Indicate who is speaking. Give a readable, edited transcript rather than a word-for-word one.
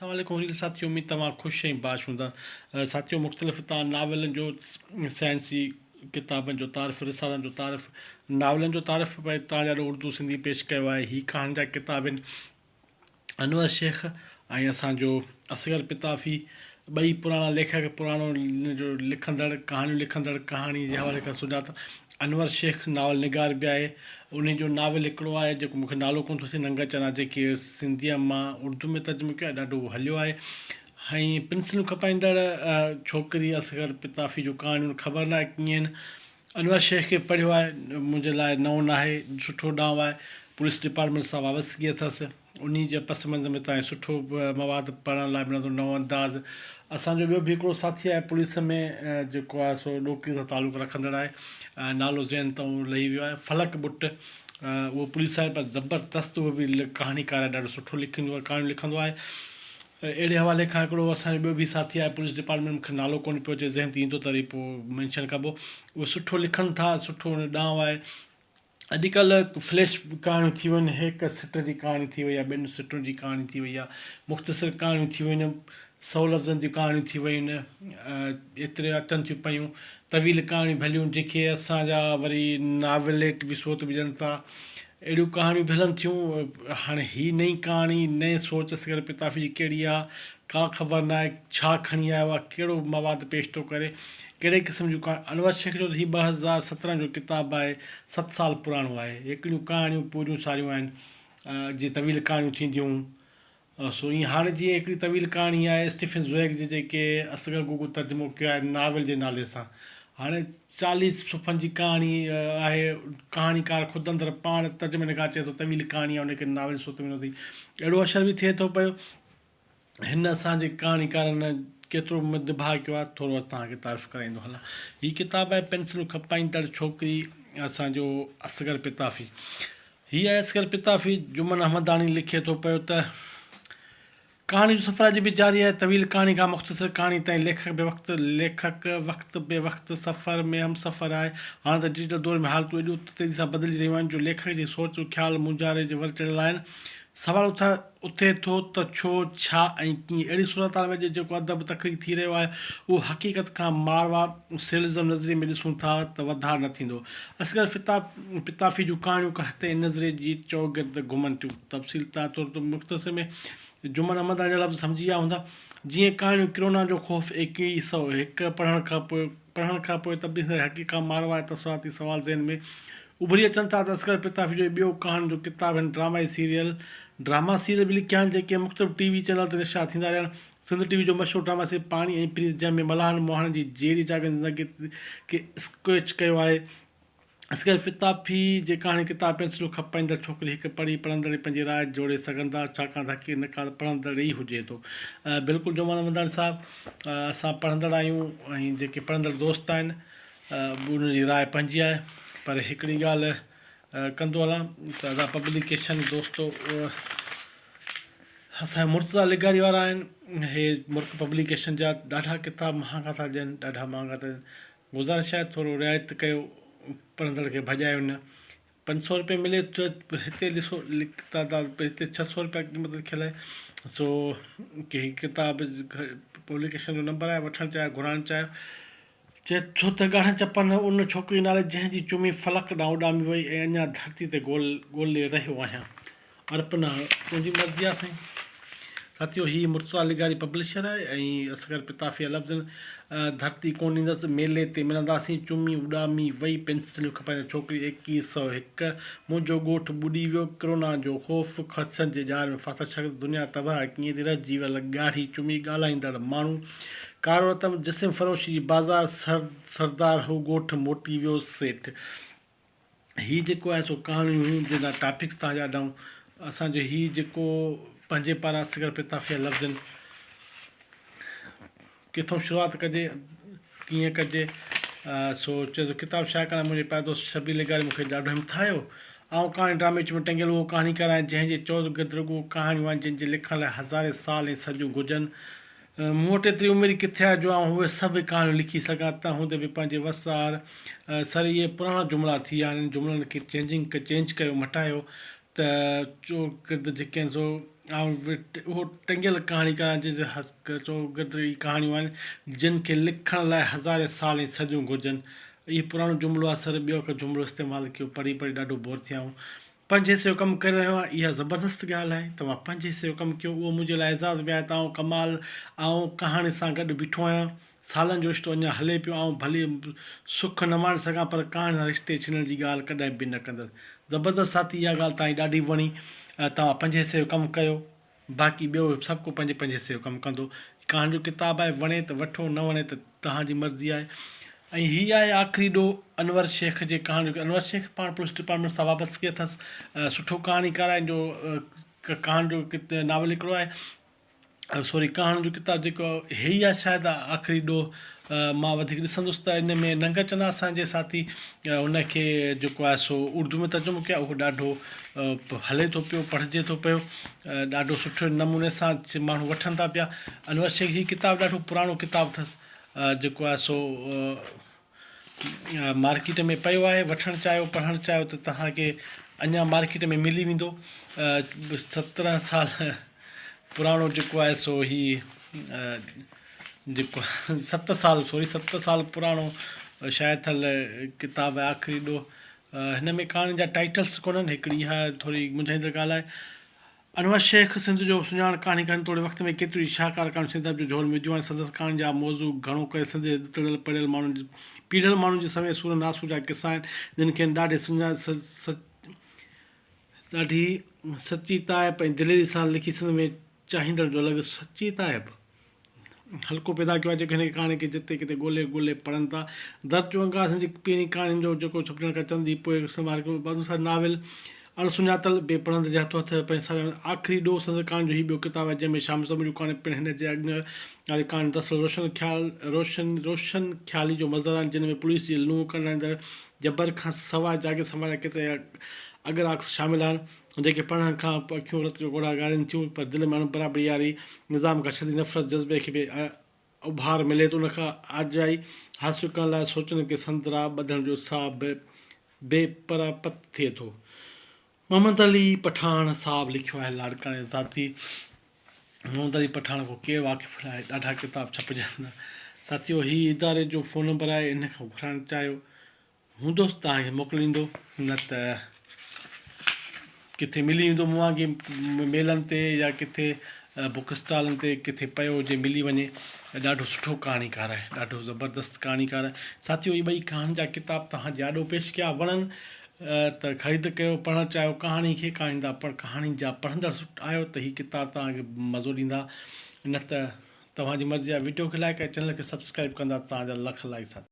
Speaker 1: السلام عليڪم ريل ساٿيو اميد توهان خوش ۽ باش هوندا ساٿيو مختلف تان ناولن جو سائنسي ڪتابن جو تعارف رسالن جو تعارف ناولن جو تعارف پئي تان جا اردو سنڌي پيش ڪيو آهي هي ڪهاڻين جا ڪتاب آهن انور شيخ ۽ اسان جو اصغر پتافي ٻئي پراڻا ليکڪ پراڻو جو لکندڙ ڪهاڻيون لکندڙ ڪهاڻي جي حوالي کان سڃاتل انور شيخ ناول نگار به آهي انهي جو ناول هڪڙو آهي جيڪو مونکي نالو ڪونه ٿو اچي ننگا چنا جيڪي سنڌيء مان اردو ۾ ترجمو ڪيو آهي ڏاڍو هليو آهي ۽ پنسلون کپائيندڙ ڇوڪري اصغر پتافي جون ڪهاڻيون خبر ناهي ڪيئن آهن انور شيخ کي پڙهيو آهي منهنجي لاء نئون ناهي سٺو ڏانء آهي پوليس ڊپارٽمينٽ سان وابستگي اٿس انهي جي پس منظر ۾ تائين سٺو مواد پڙهڻ لاء ملندو نئون انداز اسان جو ٻيو به هڪڙو ساٿي آهي پوليس ۾ جيڪو آهي سو ڏوڪري سان تعلق رکندڙ آهي نالو ذهن تان لهي ويو آهي فلڪ ٻٽ اهو پوليس آهي پر زبردست اهو به ڪهاڻيڪار آهي ڏاڍو سٺو لکندو آهي ڪهاڻيون لکندو آهي اهڙي حوالي کان هڪڙو اسان جو ٻيو به ساٿي آهي پوليس ڊپارٽمينٽ مونکي نالو ڪونه پيو اچي ذهن تي ايندو ته وري پوء مينشن ڪبو اهو سٺو لکن ٿا سٺو ڏانء آهي اڄڪلهه فليش ڪهاڻيون ٿي ويون آهن هڪ سٽ جي ڪهاڻي ٿي وئي آهي ٻن سٽن جي ڪهاڻي ٿي وئي آهي مختصر ڪهاڻيون ٿي ويون آهن سئو لفظن جون ڪهاڻيون ٿي ويون آهن ايتري اچن ٿيون پيون طويل ڪهاڻيون ڀليون جيڪي اسان جا وري ناوليٽ به صورت به ڏين ٿا اهڙيون ڪهاڻيون به هلن ٿيون هاڻي هي نئين ڪهاڻي نئين سوچ اصغر پتافي جي ڪهڙي آهي ڪا خبر ناهي ڇا کڻي آيو آهي ڪهڙو مواد پيش ٿو ڪري ڪهڙي قسم جون ڪهاڻيون؟ انور شيخ جو ته هي 2017 جو ڪتاب آهي، ست سال پراڻو آهي. هڪڙيون ڪهاڻيون پوريون ساريون آهن، جي طويل ڪهاڻيون ٿينديون سو ائين هاڻي جيئن هڪڙي طويل ڪهاڻي آهي اسٽيفن زويگ جي جيڪي اصغر گوگو ترجمو ڪيو آهي ناول جي نالي سان. هاڻي 40 صفحن جي ڪهاڻي آهي، ڪهاڻيڪار خود اندر پاڻ ترجمي نگار چئي ٿو طويل ڪهاڻي آهي ان کي ناول جي صورت ۾ ڏنو اٿئي. اهڙو اشر به ٿئي ٿو پيو. هن اسان جي ڪهاڻيڪارن ڪيترو نڀاء ڪيو آهي ٿورو توهان کي تعارف ڪرائيندو هلان. هي ڪتاب آهي پينسلون کپائيندڙ ڇوڪري اسان جو اصغر پتافي. هي آهي اصغر پتافي جمن احمداڻي لکي ٿو پيو ته ڪهاڻي جو سفر اڄ به جاري آهي طويل ڪهاڻي کان مختصر ڪهاڻي تائين ليکڪ بي وقت ليکڪ وقت بي وقت سفر ۾ هم سفر آهي هاڻ ته ڊجيٽل دور ۾ حالتون ايڏيون ته تيزي سان بدلجي رهيون آهن جو ليکڪ جي سوچ خيال مونجهاري جي ور چڙهيل آهن سوال اٿي ٿو ته ڇو، ڇا ۽ ڪيئن؟ اهڙي صورتحال ۾ اڄ جيڪو ادب تخليق ٿي رهيو آهي، اهو حقيقت کان ماروا سيلزم نظريي ۾ ڏسون ٿا ته وڌاء نه ٿيندو. اصغر پتافي جون ڪهاڻيون هتي ان نظريي جي چؤگرد گهمن ٿيون. تفصيل تان ٿورو ٿو مختصر ۾ جمن احمداڻي جا لفظ سمجهي ويا هوندا. جيئن ڪهاڻيون ڪرونا جو خوف 2101 پڙهڻ کان پوء پڙهڻ کان پوء تبديل ٿيندڙ حقيقت کان ماروا ۽ تصوراتي سوال ذهن ۾ اڀري اچن ٿا ته اصغر پتافي جو هي ٻيو ڪهاڻين جو ڪتاب هن ڊرامائي سيريل ڊراما سيريل به لکيا آهن جيڪي مختلف ٽي وي چينل تي نشر ٿيندا رهيا آهن. سنڌ ٽي وي جو مشهور ڊراما سيريل پاڻي ۽ پريت جنهن ۾ ملاحن مهاڻن جي جيئري جاڳندي زندگي کي اسڪيچ ڪيو آهي. اصغر پتافي جي ڪهاڻي ڪتاب پينسلون کپائيندڙ ڇوڪري هڪ پڙهي پڙهندڙ ئي پنهنجي راء جوڙي سگهن ٿا ڇاڪاڻ ته حقيقي نقاد پڙهندڙ ئي هجي ٿو. بلڪل جمعه رمضان صاحب اسان پڙهندڙ آهيون ۽ جيڪي پڙهندڙ دوست آهن انهن جي راء پنهنجي آهي پر هڪڙي ڳالهه ڪندو هلان ته ادا پبليڪيشن دوستو اسان مرتضيٰ لغاري وارا آهن هي مرڪ پبليڪيشن جا ڏاڍا ڪتاب مهانگا ٿا ڏين ڏاڍا مهانگا ٿا ڏين گذارش آهي ٿورو رعايت ڪيو پڙهندڙ کي ڀڄايو نه 500 روپيه ملي ٿو هتي ڏسو هتي 600 روپيا قيمت لکيل آهي سو ڪي ڪتاب پبليڪيشن جو نمبر آهي وٺڻ چاهيو گهرائڻ چاهيو چئي ٿو ته ڳاڙهن چپن ان ڇوڪري نالي جنهن جي چمي فلڪ ڏانهن اڏامي وئي ۽ اڃا ڌرتي تي گول ڳولي رهيو آهيان. ارپنا، تنهنجي مرضي آ سائين. ساٿيو هي مرتضيٰ لغاري پبلشر آهي ۽ اصغر پتافي جا لفظ ڌرتي ڪونه ڏيندس، ميلي تي ملنداسين، چمي اڏامي وئي، پينسليون کپائيندڙ ڇوڪري، 2101، منهنجو ڳوٺ ٻڏي ويو، ڪرونا جو خوف، خدشن جي ڄار ۾ ڦاٿل شخص، دنيا تباهه ڪيئن ٿي رهجي ويل ڳاڙهي چمي، ڳالهائيندڙ ماڻهو، ڪارو رتم جسم فروشي جي بازار سردار هو ڳوٺ موٽي ويو سيٺ. هي جيڪو آهي سو ڪهاڻيون هيون جنهن جا ٽاپڪس توهان جا ڏانهن اسان جو هي جيڪو پنهنجي پاران اصغر پتافي جا لفظن ڪٿون شروعات ڪجي ڪيئن ڪجي سو چئي ٿو ڪتاب شايع ڪرڻ منهنجي پياري دوست شبير لغاري مون کي ڏاڍو همٿايو. آئون ڪهاڻي ڊرامي وچ ۾ ٽنگيل اهو ڪهاڻيڪار آهيان جنهن جي چوگرد رڳو ڪهاڻيون آهن جن جي لکڻ لاء هزارين سال ۽ صديون گهرجن. مون وٽ ايتري عمر ئي ڪٿي آهي جو آئون اهي سڀ ڪهاڻيون لکي سگهان، تنهن هوندي به پنهنجي وس آهر سر اهي پراڻا جملا ٿي ويا آهن، انهن جملن کي چينجنگ چينج ڪيو مٽايو ته چوگرد جيڪي آهن سو آئون اهو ٽنگيل ڪهاڻيڪار آهيان جنهن جي چوگرد ئي ڪهاڻيون آهن جن کي لکڻ لاء هزارين سال ۽ صديون گهرجن. اهو پراڻو جملو آهي سر ٻيو ڪو جملو استعمال ڪيو پڙهي پڙهي ڏاڍو بور ٿيا آهيون. پنهنجي حصي جو ڪم ڪري رهيو آهيان اها زبردست ڳالهه آهي توهان پنهنجي حصي جو ڪم ڪيو اهو منهنجي لاء اعزاز به آهي ته آئون ڪمال آئون ڪهاڻي سان گڏ بيٺو آهيان سالن جو رشتو اڃا هلي پيو آئون ڀلي سک نه ماڻي سگهان پر ڪهاڻي سان رشتي ڇنڻ جي ڳالهه ڪڏهن به نه ڪندس زبردست ساٿي اها ڳالهه توهان جي ڏاڍي وڻي توهان پنهنجي حصي جو ڪم ڪيو باقي ٻيو سڀ ڪو پنهنجي پنهنجي حصي جو ڪم ڪندو. ڪهاڻي جو ڪتاب آهي وڻي ته وٺو نه وڻي ته توهان جي مرضي آهي. ۽ هي آهي آخري ڏوهه انور شيخ جي ڪهاڻي جو انور شيخ پاڻ پوليس ڊپارٽمينٽ سان وابستگي اٿس سٺو ڪهاڻيڪار آهي ان جو ڪهاڻي جو ناول هڪڙو آهي سوري ڪهاڻي جو ڪتاب جيڪو هي آهي شايد آخري ڏوهه مان وڌيڪ ڏسندس ته ان ۾ ننگر چنا اسان جي ساٿي ان کي جيڪو آهي سو اردو ۾ ترجمو ڪيو اهو ڏاڍو هلي ٿو پيو پڙهجي ٿو پيو ڏاڍو سٺي نموني سان ماڻهو وٺن ٿا پيا انور شيخ هي ڪتاب ڏاڍو پراڻو ڪتاب اٿس جيڪو آهي سو مارڪيٽ ۾ پيو آهي وٺڻ چاهيو پڙهڻ چاهيو ته توهانکي اڃا مارڪيٽ ۾ ملي ويندو 17 سال پراڻو جيڪو آهي سو هي جيڪو ست سال سوري ست سال پراڻو شايع ٿيل ڪتاب آهي آخري ڏوهه هن ۾ ڪهاڻين جا ٽائيٽلس ڪونهن هڪڙي اها ٿوري منجهائيندڙ ڳالهه آهي. انور شيخ سنڌ جو سڃاڻ ڪهاڻيڪار توڙي وقت ۾ ڪيتريون ئي شاهڪار ڪهاڻيون سنڌ ادب جو جهول ۾ وڌيون آهن سندس ڪهاڻين جا موضوع گهڻو ڪري سنڌ جي ڏتڙيل پڙهيل ماڻهن جي پيڙهيل ماڻهن جي سوين سورن آسون جا قصا آهن جن کي هن ڏاڍي ڏاڍي سچيتائپ ۽ دليري سان لکي سنڌ ۾ چاهيندڙ جو الڳ سچيتائپ حلقو پيدا ڪيو آهي جيڪو هن ڪهاڻي کي جتي ڪٿي ڳولي ڳولي پڙهن ٿا. درد جو انگار هن جي پهرين ڪهاڻين جو جيڪو ڇپجڻ کان چند ڏينهن پوء سنڀال ڪيو بعد ۾ ناول اڻ سڃاتل به پڙهندڙ جي هٿو هٿ پنهنجي ساڃاهه ۾ آخري ڏوهه سندس ڪهاڻين جو هي ٻيو ڪتاب آهي جنهن ۾ شامل سموريون ڪهاڻيون پڻ هن جي اڳ واري ڪهاڻين دراصل روشن خيال روشن روشن خيالي جو مظهر آهن جن ۾ پوليس جي لونء ڪنڊائيندڙ جبر کان سواء جاگير سماج جا ڪيترائي اڳرا عڪس شامل آهن. جيڪي پڙهڻ کان پوء اکيون رت جو ڳوڙها ڳاڙين ٿيون پر دل ۾ اڻبرابري واري نظام کان شديد نفرت جذبي کي به اڀار ملي ٿو ان کان آجائي حاصل ڪرڻ لاء سوچن کي سندرا ٻڌڻ جو اتساهه به بي پراپت ٿئي ٿو. محمد علي پٺاڻ صاحب لکيو آهي لاڙڪاڻي جو ذاتي محمد علي پٺاڻ کان ڪير واقف ناهي ڏاڍا ڪتاب ڇپجن ٿا ساٿيو هي اداري جو فون نمبر آهي ان کان گهرائڻ چاهيو هوندس توهان کي موڪليندو نه ته ڪٿي ملي ويندو مون وانگي ميلن تي يا ڪٿي بڪ اسٽالن تي ڪٿي پيو هجي ملي وڃي ڏاڍو سٺو ڪهاڻيڪار آهي ڏاڍو زبردست ڪهاڻيڪار آهي ساٿيو اهي ٻئي ڪهاڻين جا ڪتاب توهان جي آڏو پيش ڪيا وڻن ته خريد ڪيو پڙهڻ چاهيو ڪهاڻي کي ڪهاڻي جا ڪهاڻي جا پڙهندڙ آهيو ته هي ڪتاب توهان کي مزو ڏيندا نه ته توهان جي مرضي آهي وڊيو کي لائڪ ۽ چينل کي سبسڪرائب ڪندا توهان جا لک لائق ساٿيو.